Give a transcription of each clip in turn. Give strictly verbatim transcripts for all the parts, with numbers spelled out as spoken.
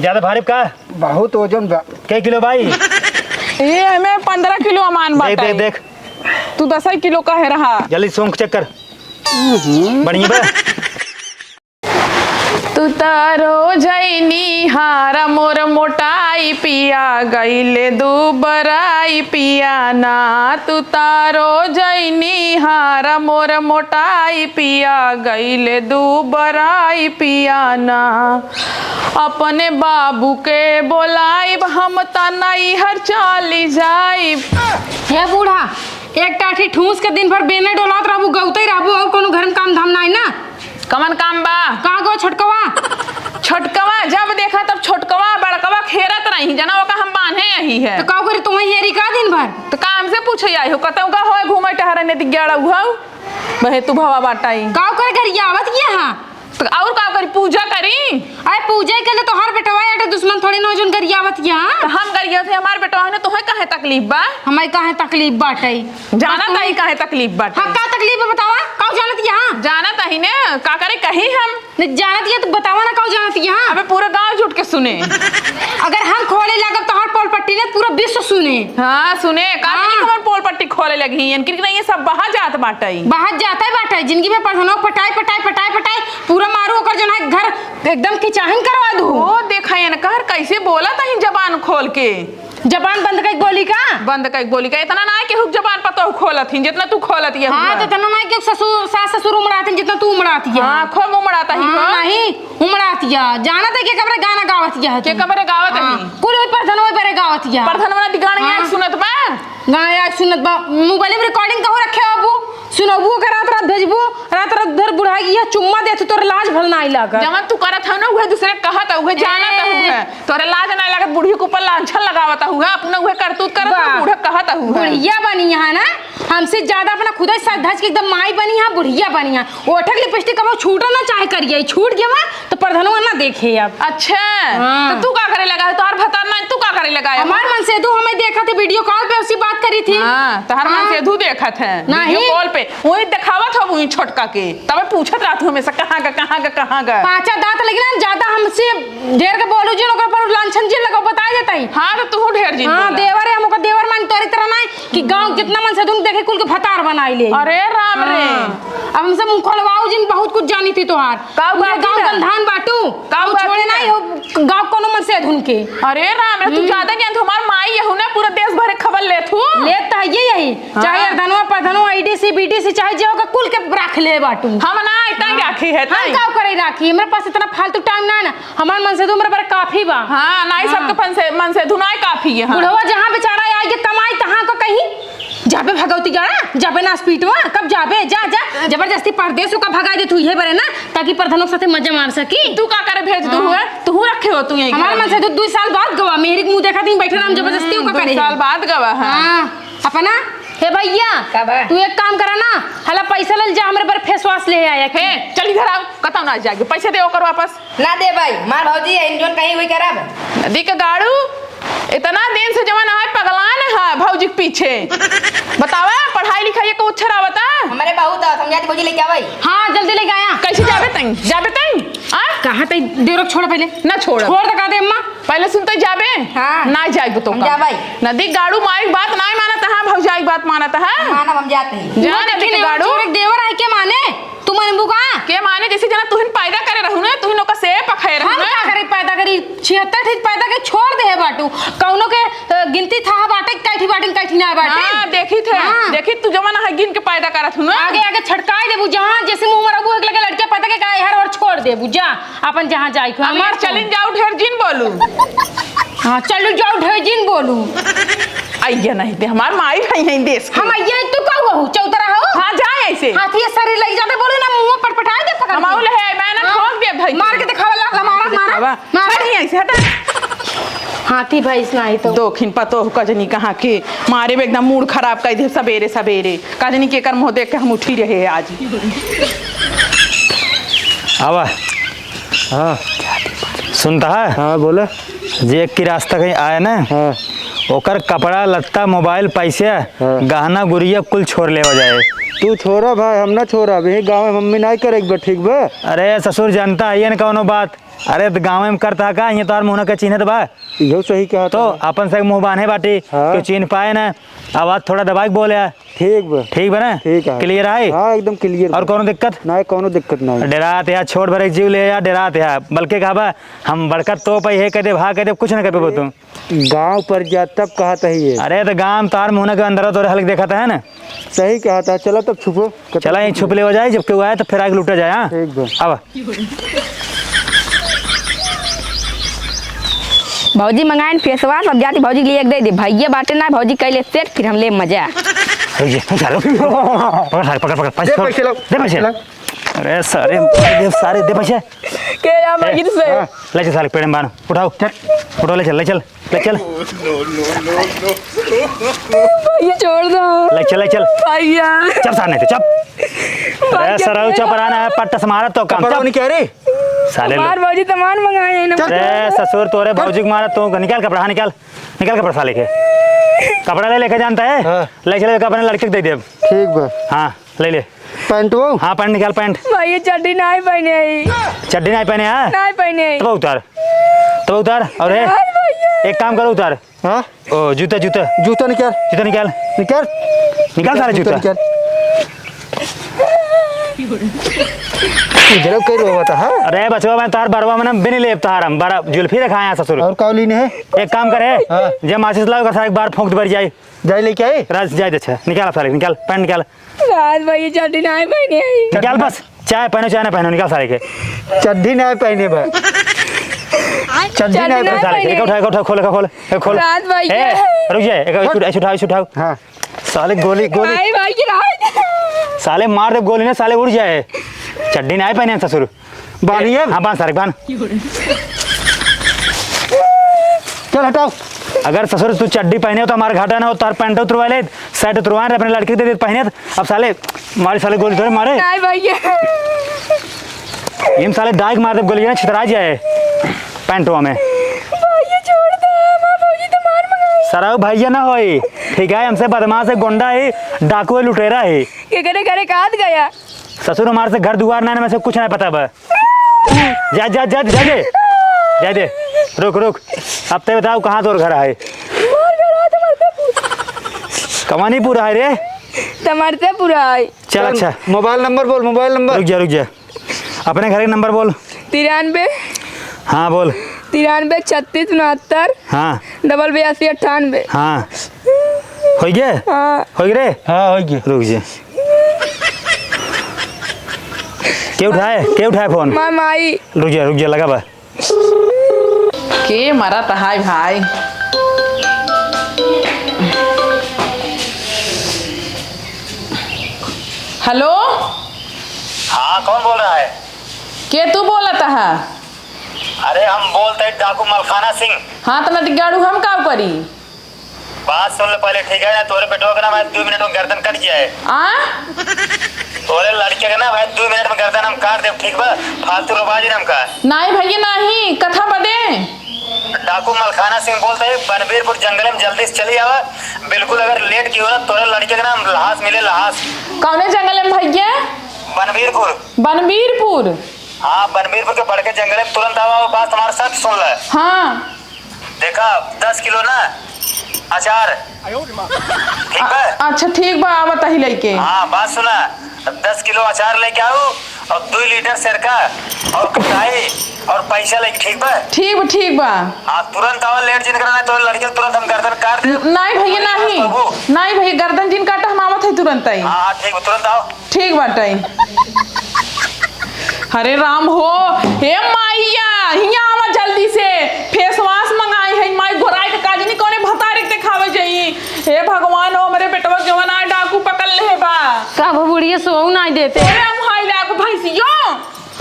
ज्यादा भारी का? बहुत वजन बा। कै किलो भाई? ये हमें पन्द्रह किलो अमान देख, बाटे। देख, देख। तू दस ही किलो कहे रहा। जल्दी सोंख चेक कर। बढ़िया बा। तू तारो जैनी हारा मोर मोटाई पिया गईले दू बराई पिया ना। तू तारो जैनी हारा मोर मोटाई पिया गईले दू बराई पिया ना। अपने बाबू के बोलाइब हम त नैहर चली जाइब। हे बूढ़ा, एक टाठी ठूस के दिन भर बेने डोलात रहबू, गौते रहबू, और कोनो घर में काम धाम नाई ना? कवन काम बा? का गो छोटकवा? छोटकवा जब देखा तब छोटकवा बड़कवा खेरत रही, जना ओका हम बांधे यही है। तो का करी, तुम्हें हेरी का दिन भर? तो काम से पूछे आई हो, कतौ का होए घूमे टहरे ने दिग्याड़ा उहाऊ, बहे तू भवा बाटाई। का करे गरियावत किया हा? तो और का करी, पूजा करी? अरे पूजा ही करले, तोहार बेटवा एटा दुश्मन थोड़ी ना जोन गरियावत किया हा? तो हम गरियावत है, हमार बेटवा है ना, तोहे काहे तकलीफ बा? हमारे काहे तकलीफ बाटे? जाना बस ताई तुम्हें काहे तकलीफ बाटे? हाँ, का तकलीफ है बतावा? का जानत यहाँ? जाना ताई ने, का करे कही हम? नहीं जानत ये तो बतावा ना, का जानत यहाँ? अबे पूरा गांव जुट के सुने। अगर हम खोले लागब तो हर पोल पट्टी ने पूरा विश्व सुने। हाँ सुने, का हाँ। जानी कौन पोल पट्टी खोले लगी हैं, इनकी नहीं ये सब बाहर जात बाटे। बाहर जाता ही बाटे, जिंदगी में परधनवा पटाई, पटाई, पटाई, पटाई, पूरा मारू ओकर जौन है घर एकदम किचाहिन करवा दू। ओ देखा इनकर कैसे बोला ताई जबान खोल के। जबान बंद कइके बोली का? बंद कइके बोली का? इतना ना केहू के जबान पतोह खोलत ही, जितना तू खोलत ये हाँ, हुआ। तो इतना ना कि ससुर, सास ससुर उमड़ात ही, जितना तू उमड़ात ही। हाँ, खूब उमड़ात ही हाँ, हो। नहीं, उमड़ात ही। जानत है के कबरे गाना गावत ही के तू? कबरे गावत हाँ, ही? कुल वही परधनवा बरे गावत ही। परधनवा ना गाना हाँ। सुनत बा? गाना सुनत बा, मोबाइल में recording कहूँ रखे हो अबू? सुनबू के रात रात भेजबू, रात रात उधर बुढ़ा गई है, चुम्मा देत तोर लाज भल नाई लागत। जवन तू करत हौ ना, उहे दूसरे कहत हौ, उहे जानत हौ, ए। उहे। तोरे लाज नाई लागत, बुढ़िया के ऊपर लांछन लगावत हौ, उहे अपना उहे करतूत करत हौ, बा। बूढ़ा कहत हौ, उहे। बुढ़िया बनी है ना, हमसे ज्यादा अपना खुदा सज धज के एकदम माई बनी है, बुढ़िया बनी है। ओठक लिपस्टिक कबो छूटो ना चाहे करिए, छूट गया तो परधनवा ना देखे अब। अच्छा, हाँ। तो तू का करे लगा है? तोहार भतार ना, तू का करे लगा है? हमार मनसेधू हमें देखा थे, video call पे उससे बात करी थी। हाँ, तोहार हाँ। मनसेधू देखा थे, नहीं। Video call पे। वही देखावत हो, वही छोटका के। तबे पूछत रहत हूँ हमेशा, "कहाँ का, कहाँ का, कहाँ का?" पाँचा दांत लगी ना, ज्यादा हमसे ढेर के बोलू जिन, ओकर पर लांछन जिन लगाओ, बताई देता ही। हाँ, तो तू ढेर जिन हाँ, बोला। देवर है, हम ओकर देवर मान तोरी तरह ना है कि गाँव जितना मनसेधू देखे, कुल के भतार बनाई ले। अरे राम रे। हाँ। अब हमसे मुँह खोलवाऊ जिन, बहुत कुछ जानी थी तोहार। का पूरा बात गाँव है? गंधान बाटू। का तू बात छोड़े है? ना हो, गाँव कोनो मनसेधुन के। अरे राम रे, तू हम्म। ज्यादा ज्ञान, तू हमार माई यहू ना, पूरा देश भर के खबर लेत हूँ। लेत तो है ये यही। हाँ। चाहे अरधनवा, परधनवा, ADC, BDC, चाहे जे होगा, कुल के राख ले बाटू। हम ना इतना हाँ। राखी है, हम ताई। का करे राखी? हमरे पास इतना फालतू time ना है ना। हमार मनसेधू हमरे पर काफी बा। हाँ, ना ही हाँ। सबके मनसेधू ना ही काफी है, हाँ। बुढ़वा जहाँ बेचारा आई के कमाई, तहाँ को कहीं जाबे भगवती गाड़ा, जाबे नासपीटवा, कब जाबे? जा, जा। जबरदस्ती परदेस ओका भगाई दे तू, इहे बरे ना, ताकि परधनों के साथे मजा मार सकी। तू का करे भेज दू हाँ। हुए? तू रखे हो तू यहीं हमार घर में? मनसेधू दू साल बाद गवा, मेहरी के मुंह देखा दिन बैठे रहम, जबरदस्ती हम्म, ओका दू करे। साल बाद गवा, हाँ। हाँ, अपना, हे भैया, का बा? तू एक काम करा ना, हला पैसा ले जा, हमरे पर face wash ले आया। हे, चल इधर आओ, कतौ ना जाके, पैसे दे ओकर वापस। ना दे भाई, मार भौजी है, इन जोन कहीं हुई करब। नदी के गाड़ू, इतना दिन से जवन है पगलान है भौजी के पीछे। बतावा, पढ़ाई लिखाई को उच्छर आवता? हमरे बहुत आवत, हम जाती भौजी लेके आवे। हाँ, जल्दी लेके आया। कैसे जाबे तई? जाबे तई? आ? कहाँ तई? देवरक छोड़ पहले। ना छोड़। छोड़ तो का दे अम्मा? पहले सुनते जाबे? हाँ। ना जाए तो हम का? जाबे। नदी गाड़ू माई बात ना मानत है, भौजाई बात मानत है। मानब हम जाते हैं। जा वो नदी देखी के नहीं, गाड़ू। छोड़ देवर है के माने? तू मनबू का? के माने जैसे जना तुहिन पैदा करे रहू ना, तुहिन ओका से पखाए रहू हम ना। का करे पैदा करी? छिहत्तर ठीक पैदा के छोड़ दे बाटू। कौनो के, अ, गिनती था बाटे, कैठी बाटे, कैठी ना बाटे। हाँ, देखी थे। हाँ। देखी तू जमाना है गिन के पैदा करत हूँ ना। आगे, आगे छटकाई देबू, जहाँ जैसे मुँह मरबू, एक लगे लड़किया पैदा के का हर और छोड़ देबू, जा अपन जहाँ जाई को। अब हमार ये चलिन जाऊ, ढेर जिन बोलू। हाँ, चलू जाऊ, ढेर जिन बोलू। आइया नहीं ते हमार माई भाई हैं देश के। हम आइया, तू का हुआ हो? चौतरा हो? हाँ, जा ऐसे। हाथी ये सरी लग जाते, बोले ना, मुंह पटपटाए दे, पकड़ हम के। आऊ ले है, मैं ना हाँ। ठोक दे भाई। मार के दिखावा, ला, ला, मारा, मारा, दिखावा। मारा। हट यहाँ से, हटा। हाथी भैंस ना आई तो। दोखिन पतोह का जनी कहाँ के, मारे में एकदम मूड खराब कर दे सबेरे सबेरे। का जनी के कर मुंह देख के हम उठी रहे आज। आवा। हाँ। सुनता है? हाँ, बोला। जे एक की रास्ता कहीं आए ना, हाँ। ओकर कपड़ा, लत्ता, मोबाइल, पैसे, हाँ। गहना, गुरिया कुल छोड़ लेवा जाए। तू छोड़ा भाई, हम ना छोड़ा। अभी गाँव में मम्मी नाई करे एक बार, ठीक बा? अरे ससुर, जानता है ये न कौनो बात। अरे, त गाँव में करता का? ये तोहार मुँह न के चिन्हत बा। इहो सही कहा तो था। अपन से मुँह बान्हे बाटी, हाँ। केहू चीन्ह पाए ना। आवाज थोड़ा दबाइ के बोले। ठीक बा। ठीक बा ना? ठीक है। Clear है? हाँ, एकदम clear और बा। कौनो दिक्कत? ना, कौनो दिक्कत ना। डेरात या छोट भरे जीव ले या डेरात या, बल्कि कहा बा, हम बड़का तोप है, हे कह दे, भा कह दे, कुछ ना कह पेबो तू। गाँव पर जा तब कहत ही ये। अरे त गाँव तार मुँह न के अंदर तोरे हलक देखत है ना। सही कहत है, चला तब छुपो। चला यहीं छुप लेवा जाए, जब केहू आए तो फिर आके लूटा जाए, हाँ? ठीक बा। अब भौजी मंगाइन face wash, अब जाती भौजी के लिए एक दे दे। भैया बाटे ना, भौजी कैले set, फिर हम ले मजा। रुक जा, रुक जा, रुक। पकड़ सारे, पकड़, पकड़, पैसे दे, छोड़। पैसे लाओ। दे पैसे। लाओ। अरे सारे, दे सारे, दे पैसे। के या ए, मगिर से? हाँ। ले चल सारे, पेड़ में बांध। उठाओ। चल। उठाओ, ले चल, ले चल, ले चल। भैया छोड़ दो। ले चल, ले चल। भैया। चल सामने से, चल। भैया, अरे सरऊ, चुप रहा ना, पट्टा से मारा तो काम, कपड़ा चुप। नहीं कह रही? साले लोग। हमार भौजी तो मार मंगाए हैं ना। अरे ससुर, तोरे भौजी के मारा तो, निकाल कपड़ा, हाँ, निकाल, निकाल कपड़ा साले के। कपड़ा ले लेके जानता है? हाँ। ले चले, अपने लड़के को दे दे अब। ठीक बा। हाँ, ले ले। पैंट वो? हाँ, पैंट निकाल, पैंट। भैया चड्डी नाहीं पहने ही। चड्डी नाहीं पहने, हाँ? नाहीं पहने ही। तब उतार, तब उतार। और है? यार भैया। एक काम करो, उतार। हाँ? ओ, जूता, जूता। जूता निकाल। जूता निकाल। निकाल। निकाल सारे जूता जूता। निकाल। इधर कई रोवा था, हाँ? अरे बचवा, मैं तार बरवा में ना बिन लेब तार हम, बड़ा जुल्फी रखा है ससुर। और का लीने है? एक काम करे, हाँ। जे माचिस लाओ, सारे एक बार फूंक दे, भर जाए। जाए लेके आए? राज, जाए दे, अच्छा, निकाल सारे, निकाल, पैंट निकाल। राज भाई, चड्डी नाहीं पहने ही। निकाल बस, चाहे पहनो, चाहे ना पहनो, निकाल सारे के। चड्डी नाहीं पहने बा। चड्डी चड्डी नाहीं नाहीं पहने। सारे के, पहने। एक उठा, एक उठा, खोल, खोल, खोल। राज भाई ए, के। रुक जाए, एक, एक उठा, एक उठाओ, एक उठाओ। हाँ। साले गोली, गोली। भाई, भाई की राज। साले मार दे गोली ना, साले उड़ जाए। चड्डी नाहीं पहने ससुर। बांधिए। हाँ, बांध सारे, बांध। चल हटाओ। अगर ससुर तू चड्डी पहने हो तो हमारा घाटा ना हो, तार पैंट उतरवा ले, शर्ट उतरवा ले, अपने लड़के के दे दे पहने। अब साले, मारे साले गोली थोड़े मारे। नाहीं भैया। इम साले दाई के मार दे गोली ना, छितरा जाए पैंटवा में। भैया छोड़ दो, हमार भौजी तो मार मंगाई। सरऊ भैया ना होई, ठीक है, हमसे बदमाश है, गुंडा है, डाकू है, लुटेरा है। केकरे घरे कात गया? ससुर हमारे से घर दुआर ना, में से कुछ ना पता बा। जा, जा, जा, जा दे। जा दे। रुक, रुक। अब ते बताओ कहाँ तोर घर है? मोर घर है तमरतेपुर। कमानीपुर है रे? तमरतेपुर है। चल, चल, अच्छा। मोबाइल नंबर बोल, मोबाइल नंबर। रुक जा, रुक जा। अपने घर के नंबर बोल। तिरानबे। हाँ, बोल। तिरानबे छत्तीस उनहत्तर। हाँ। डबल बयासी अट्ठानबे। हाँ। होइ गे? हाँ। होइ गे रे? हाँ, होइ गे। रुक जा। के उठाए? के उठाए फोन? माँ, माई। रुक जा, रुक जा, लगा बा। के मरत हाय भाई? हेलो? हाँ, कौन बोल रहा है? के तू बोलत हा? अरे, हम बोलत है डाकू मलखाना सिंह। हाँ, त नटगाड़ू हम का करी? बात सुन ले पहले, ठीक है ना? तोरे बेटवा के ना भाई, दो मिनट में गर्दन कट जाए। आ? तोरे लड़के के ना भाई, दो मिनट में गर्दन हम काट देब, ठीक बा? फालतू रोबा जी हमका। नाहीं भैया, नाहीं, कथा बदे। डाकू मलखाना सिंह बोलत है, बनबीरपुर जंगल में जल्दी से चली आवा। बिल्कुल, अगर लेट किहो ना, तोरे लड़के के ना हम लहास मिले, लहास। कौने जंगल में भैया? बनबीरपुर। बनबीरपुर? हाँ, बनबीरपुर के बड़के जंगल में तुरंत आवा, और बात हमारे साथ सुन ले। हाँ। देखा, दस किलो ना अचार। ठीक बा? अच्छा, ठीक बा, आवत ही लइके। हाँ, बात सुना, दस किलो अचार लेके आओ और दो लीटर सिरका और कुटाई और पैसा लेके, ठीक बा? ठीक बा, ठीक बा। हाँ, तुरंत आओ, लेट जिन करना है, तो लड़के तुरंत हम गर्दन काट दे। नाहीं भैया, नाहीं। बाबू। नाहीं भैया, गर्दन जिन काटा, हम आवत ही तुरंत ही। हाँ, हाँ, ठीक बा, तुरंत आओ। ठीक बाटे। हरे राम हो, हे माइया, हियाँ आवा जल्दी से, face wash मंगाई है, माई गोराई के काजनी कौने भतारे के देखावे जाई। हे भगवान हो, हमरे बेटवा जवन आए डाकू पकड़ ले बा। का वो बुढ़िया सोऊ नाहीं देते? अरे हम हाय डाकू भैंसियो।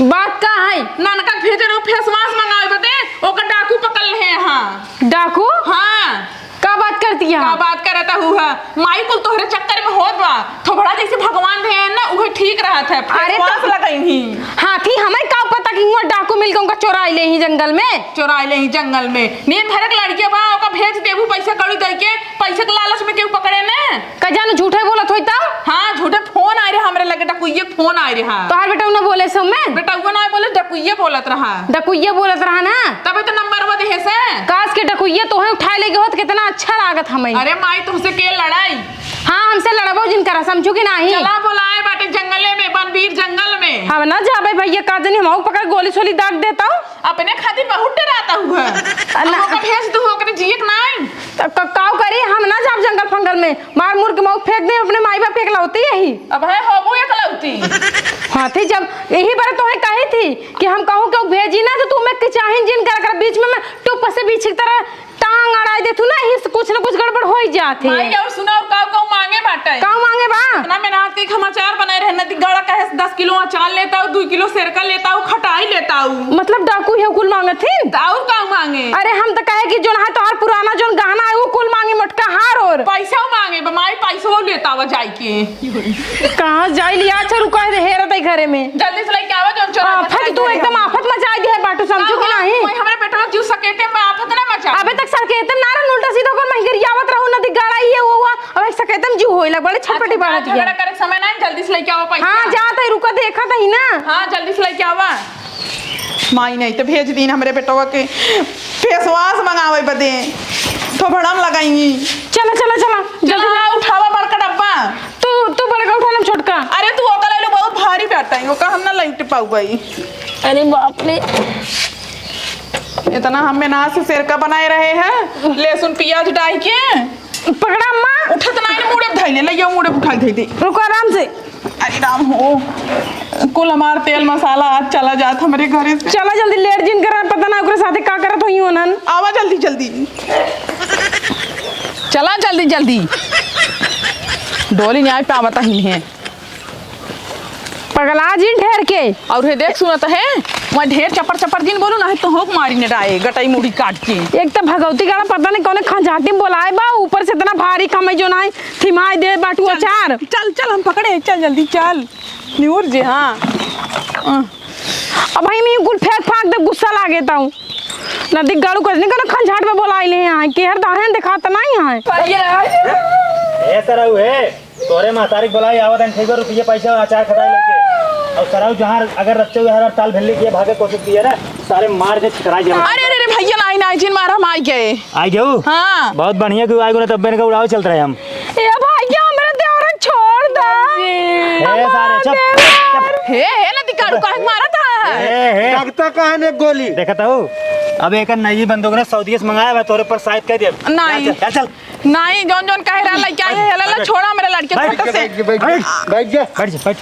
बात का है? नानका के भेजे रहो face wash मंगावे बदे, ओकर डाकू पकड़ ले हैं। डाकू? हाँ। का बात करती है? का बात करत हूँ है? माई कुल तोहरे चक्कर में होत बा, थोबड़ा जैसे भगवान रहे हैं ना, उहे ठीक रहत है। अरे तो face wash लगई ही। हाथी, हमें का पता कि हुआं डाकू मिल के उनका चोराइ लेइ ही जंगल में। चोराइ लेइ ही जंगल में। नीन धरे के लड़किया बा, ओका भेज देबू पैसा कौड़ी दइ के, पैसा के लालच में केहू पकड़े ने। का जानो झूठे बोलत होई तब? हाँ, झूठे फोन आए रहे हमरे लगे, डकुइये के फोन आए रहे। तोहार बेटउआ न बोले से में? बेटउआ न बोले, डकुइये बोलत रहा। डकुइये बोलत रहा ना? तबे तो नंबरवा देहे से। काश के डकुइये तोहे उठाए लेगे होत, कितना अच्छा लागत हमें। अरे माई, तुमसे के लड़ाई? हाँ, हमसे लड़बो जिन करा, समझू कि नाही? चला बोलाए बाटे जंगले में, बनवीर जंगल में। हम ना जाबे भइया, का जनी हमहू पकड़ गोली सोली दाग देता हूँ। अपने खातिर बहुत डराता हूँ है। अ, ना। हम ओका भेज दू, ओकरे जिए के नाही। त क-, काव करी, हम ना जाब जंगल फंगल में, मार मुर के मऊ फेंक दे, अपने माई बाप के एकलौती यही। अब है होबू एकलौती। हाथी, जब यही बार तोहे कही थी कि हम कहूँ केहू भेजी ना तो तू मैं किचाहिन जिन कर, कर बीच में मैं टुप से बीछ की तरह टांग अड़ाई देथू ना, यही से कुछ न कुछ गड़बड़ होइ जात है। माई, और सुना, और काव काव मांगे बाटे? काव मांगे बा? इतना मेहनत के हम अचार बनाए रहे, नदी गड़ा कहे से दस किलो अचार लेता हूँ, दो किलो सेरका लेता हूँ, खटाई लेता हूँ। मतलब डाकू है कुल मांगत हिन? तो और काव मांगे? अरे हम तो कहे कि जोन है तोहार पुराना जोन गहना है वो कुल मांगे, मोटका हार और। पैसा मांगे बा माई, पैसा लेता हुआ जाई के। कहाँ जाई लिया? अच्छा रुका है, हेरत है घरे में। जल्दी से लेके आवा जोन चोरा आफत, तू एकदम आफत मचाई दे है बाटू, समझू कि नाही? कोई हमरे बेटवा जीव सकेते में आफत ना मचा। अबे तक सकेते ना रहन, उल्टा सीधा ओकर महिगरियावत रहू, नदी गड़ाई है वो हुआ। अब एक सकेते में जीव होए लग बड़े छटपटी अच्छा, बाढ़त झगड़ा गया। करे के समय ना, जल्दी से लेके आवा पैसा। हाँ, जात है, रुका, देखत ही ना। हाँ, जल्दी से लेके आवा। माई नहीं तो भेज दीन हमरे बेटवा के face wash मंगावे बदे, थोबड़म लगाई। चला, चला, चला, जल्दी चला, उठावा बड़का डब्बा। तू, तू बड़का उठा ना छोटका। अरे तू ओका ले लो, बहुत भारी बैठा है, ओका हम ना लइट पाऊ भाई। अरे बाप रे। इतना हम मेहनत से सेरका बनाए रहे हैं, लहसुन प्याज डाल के। पकड़ा अम्मा। उठत नाही ना, मुड़े धइले, ले जाओ, मुड़े उठाई धइ दे। रुको आराम से। अरे राम हो, कुल हमार तेल मसाला आज चला जात हमरे घरे से। चला जल्दी, लेट जिन करा, पता ना ओकरे साथे का करत होई होनन। आवा जल्दी जल्दी। चला जल्दी जल्दी। डोली न्याय पे आवता ही है। पगला जिन ढेर के। और हे देख, सुनत है, वहाँ ढेर चपर चपर जिन बोलू, नाही तो होक मारी ने डाए, गटई मुड़ी काट के। एक तो भगवती गाड़ा पता नहीं कौने खंजाटी बोलाए बा, ऊपर से इतना भारी कमाई जो नाही, थिमाई दे बाटू चल, अचार। चल, चल, हम पकड़े, चल जल्दी चल। निउर जे, हाँ। अ। अब भाई मैं कुल फेंक फांक दे, गुस्सा लागे ताऊ। नदी गाड़ू कर नहीं कौनो खंजाट में बोलाई ले यहाँ, केहर दाहन दिखाता नहीं यहाँ। ए सरऊ हे, तोरे महतारी के बोलाई आवत हन, ठीक बा, रुपये पैसा अचार खटाई लेके। और सरऊ जहाँ अगर रच्चे हुए हर ताल भेल्ली के भागे कोशिश किया ना, सारे मार के छितराई जाए। अरे, अरे, अरे, भैया, नाही, नाही, जिन मारा, हम आई गए। आई गयो? हाँ। बहुत बढ़िया, क्यों आई गो ना, तब मैंने कहा उड़ावे चलत रहे हम। ए भैया, हमरे देवरा छोड़ दा। ए, सारे, चुप, चुप। हे, हे, नदी काड़ू, काहे मारा था? ए, हे। लगता कहाँ ने गोली? देखत हो? अब एक नई बंदूक ने सऊदी से मंगाया, मैं तोरे पर साइत कह दिया। नहीं। चल, चल, चल। नहीं, जौन जौन कह रहा लड़का है, हेला ला, छोड़ा मेरे लड़के को बैठ, फट से। बैठ, बैठ, बैठ, बैठ जा। बैठ जा, बैठ।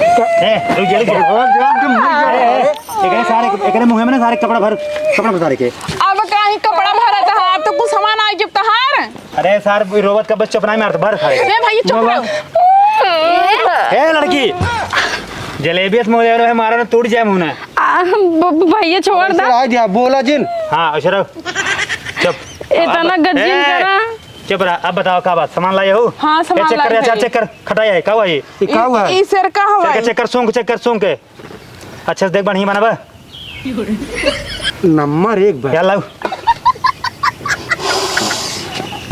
ए, रुक जा, रुक जा। और जान तुम नहीं ए, ए, जाओ। एकरे सारे, एकरे मुंह में ना सारे कपड़ा भर, कपड़ा भर सारे के। अब काहे कपड़ा भरत है? अब तो कुछ सामान आई जब तहार। अरे सार, रोवत का बस चुप नहीं मारत, भर सारे के। ए भाई, चुप रहो। ए लड़की, जलेबी से मुंह दे रहे, मारा ना टूट जाए मुंह ना। आ, ब-, ब-, भैया छोड़ दा। आ गया, बोला जिन। हाँ, ऐसे रहो। चुप। इतना अब, गजिन ए, करा। चुप रहा। अब बताओ का बात, सामान लाए हो? हाँ, ए, सामान चेक कर, लाए अचार हैं। चेक कर, खटाई है, का हुआ ये? ये का हुआ? ई, ई सेरका हवा चेक कर, है। चेक कर, सूंघ, चेक कर, सूंघ के। अच्छा से देख, बढ़िया बना बा। नंबर एक बा। यार लाओ।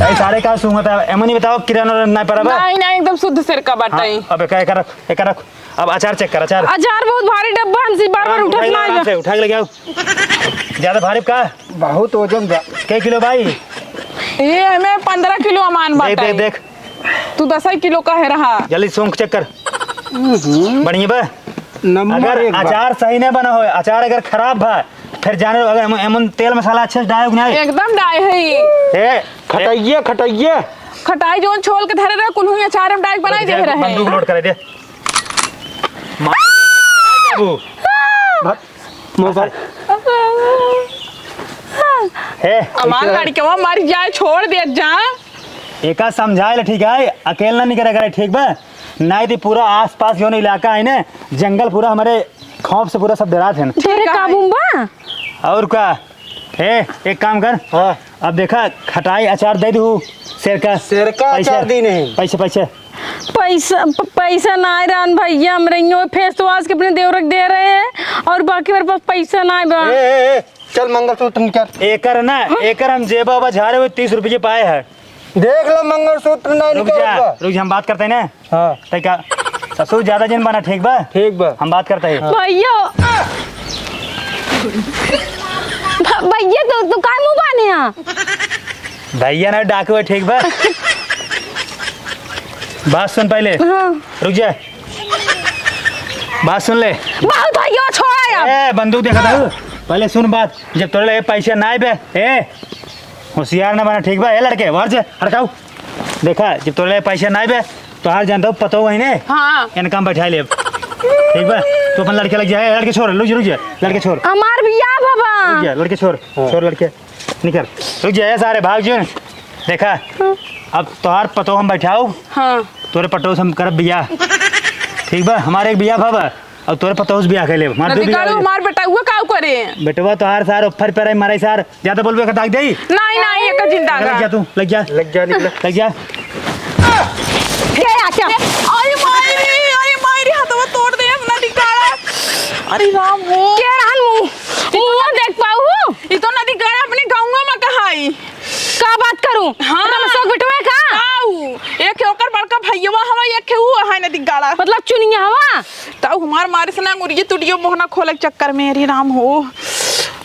ए, सारे का सूंघता है? एमन ही बताओ, किराना ना पड़ा बा? नहीं, नहीं, एकदम शुद्ध सेरका बाटे। हाँ, अब एका, एका रख, एका रख। अब अचार चेक कर, अचार। अचार बहुत भारी डब्बा, हमसे बार-बार हाँ, उठत उठाई लो ना आराम जा। से, उठा के ले जाओ। ज्यादा भारी का? बहुत वजन बा। के किलो भाई? ये हमें पन्द्रह किलो अमान देख, बाटे। देख, देख। तू दस ही किलो का है रहा। जल्दी सूंघ चेक कर। हम्म। बढ़िया बा? नंबर अगर एक बा। अचार सही नहीं बना हो, अचार अगर खराब बा, फिर जाने दो, अगर एमन, एमन तेल मसाला अच्छे से डाले कि नहीं? एकदम डाले है। ए, खटाइए, खटाइए। खटाई जोन छोल के धरे रहे, कुल्हू अचार में डाल बनाई दे रहे। बंदूक लोड करे दे। मार बाबू। भाग, मोबाइल। हे। हमार लड़कवा मर जाए, छोड़ दे जा। एका समझाए ले, ठीक है, अकेल ना निकले करे, ठीक बा? नहीं तो पूरा आसपास जोन इलाका है ना, जंगल पूरा हमारे खौफ से पूरा सब डरात है ना। तोरे ठीक है। काबू में बा? और का? हे, एक काम कर। हाँ। अब देखा, खटाई अचार दे दू, सेरका। सेरका पैसे, अचार दी नहीं। पैसे, पैसे। पैसा, प-, पैसा नाहीं रहन भइया, हम रहियो face wash के अपने देवरक दे रहे हैं और बाकी मेरे पास पैसा नाहीं बा। ए, ए, ए, चल मंगलसूत्र निकाल। एकर ना, एकर हम जेबा ओबा झारे हुए तीस रुपये पाए हैं। देख लो मंगलसूत्र नाहीं रुक निकाल जा, बा। रुक जा, हम बात करते हैं ना। हाँ। तै का ससुर ज्यादा जिन बना, ठीक बा? ठीक बा। हम बात करते हैं। हाँ। भइया। भ-, भइया, तू, तू काय मुँह बाने हा? भइया ना डाकू है, ठीक बा? बात सुन पहले। हाँ। रुक जा। बात सुन ले। बहुत भइया, छोड़ा यार। ए, बंदूक देखा था। पहले सुन बात। जब तोरे लगे पैसा ना आए बे, ए, होशियार ना बना, ठीक बा? ए लड़के, बाहर से हड़काऊ। देखा, जब तोरे लगे पैसा ना आए बे, तोहार जानता हूँ, पतो वही ने। हाँ। इनका हम बैठा लेब। ठीक बा? तू अपन लड़के लग जा, ए, लड़के छोड़, रुक जा, रुक जा, लड़के छोड़। हमार बियाह बाबा। रुक जा, लड़के छोड़, हाँ। छोड़ लड़के। निकल, रुक जा, ए सारे, भाग जो। देखा, हाँ। अब तोहार पतो हम बैठाऊ। हाँ। तोरे पतो से हम करब बियाह। ठीक बा? हमारे एक बियाह बाबा। अब तोरे पतोह से बियाह कर लेब। हमार दू नदी बीघा कालू हो गया। हमार बेटउआ काउ करे? बेटवा तोहार सार ऊपर पे रहे, मरे सार। ज्यादा बोलबे का दाग देई? नहीं, नहीं, एक जिंदा लग जा तू, लग जा। लग जा, निकल। लग जा। क्या, क्या? अरे माई रे, अरे माई रे, हथवा तोड़ दे अपना निकाला। अरे राम हो। क्या रहन मुंह? मुंह देख पाऊ हो? ई तो नदी काला अपने गाँव में कहाई। का बात करूं? हाँ। रमसवा के बेटवा है का? आऊ, एक ओकर बड़का भइयवा हवा, एक ऊ है नदी गाड़ा। मतलब चुनिया हवा? ताऊ हमार मारे से ना अंगुरिये टूटियो मोहना खोले के चक्कर में, अरे राम हो।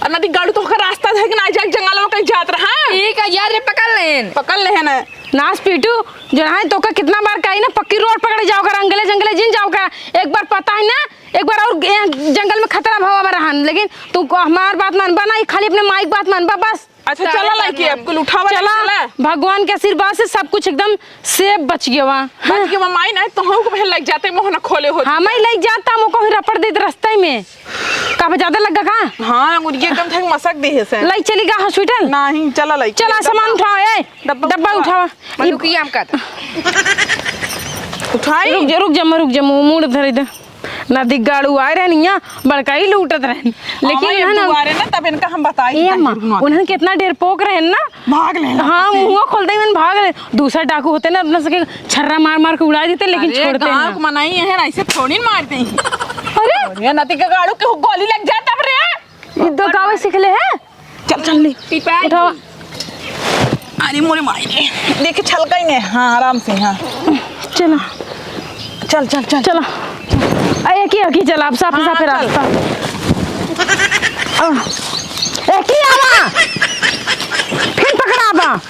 और नदी गाड़ू तो ओकर रास्ता देख ना जाए, जंगल में कहीं जात रहा। ठीक है यार, रे पकड़ लेन। पकड़ लेन। नास पीटू, जो है तो का कितना बार कही ना, पक्की रोड पकड़े जाओ कर, अंगले जंगले जिन जाओ कर। एक बार पता है ना, एक बार और ए-, जंगल में खतरा भवा बा रहन, लेकिन तू को हमार बात मानबा ना, खाली अपने माई के बात मानबा बस। अच्छा, चला लइके, अब कुल उठावा चला, चला। भगवान के आशीर्वाद से सब कुछ एकदम safe बच गया बा। बच गया बा, माई, नहीं तो हम को पहले लग जाते, मोहना खोले होते। हाँ, मैं लग जाता, हमको ही रपड़ देत रास्ते में। का बा, ज्यादा लग गा का? हाँ, अंगुरिया एकदम थक मसक दे है से। लई चली गा hospital? नहीं, चला लइके। चला, डब्बा, सामान उठाओ, ए, डब्बा डब्बा उठावा। उठावा। मनु ई की आम का था? उठाई? रुक जा, रुक जा, मैं रुक जा, मु-, मूड़ धरे दे। नदी गाड़ू आए रहनी है, बड़का ही लूटत रहन। लेकिन हमारे है ना, दुआरे ना, तब इनका हम बताई ए कि अम्मा, रुकना। उन्हन कितना डेरपोक रहन ना। भाग लेन। हाँ, मुंह खोल दे, मन भाग ले। दूसरा डाकू होते ना, अपना सके छर्रा मार मार के उड़ा देते, लेकिन अरे, छोड़ते गाँव ना। के मनई है ना, ऐसे थोड़ी न मारते हैं। अरे! अरे, नदी के गाड़ू के गोली लग जाए तब रे। ई दो गावे सीख ले है। चल, चल, ले। टिपाई। उठावा। अरे मोरे माई रे। देखे छलकई ने। हाँ, आराम से, हाँ। चलो। चल, चल, चल। चलो। आ, एक ही, एक ही चला, अब साफ, हाँ, साफ चल। रास्ता। आ, एक ही आवा। फिर पकड़ाबा।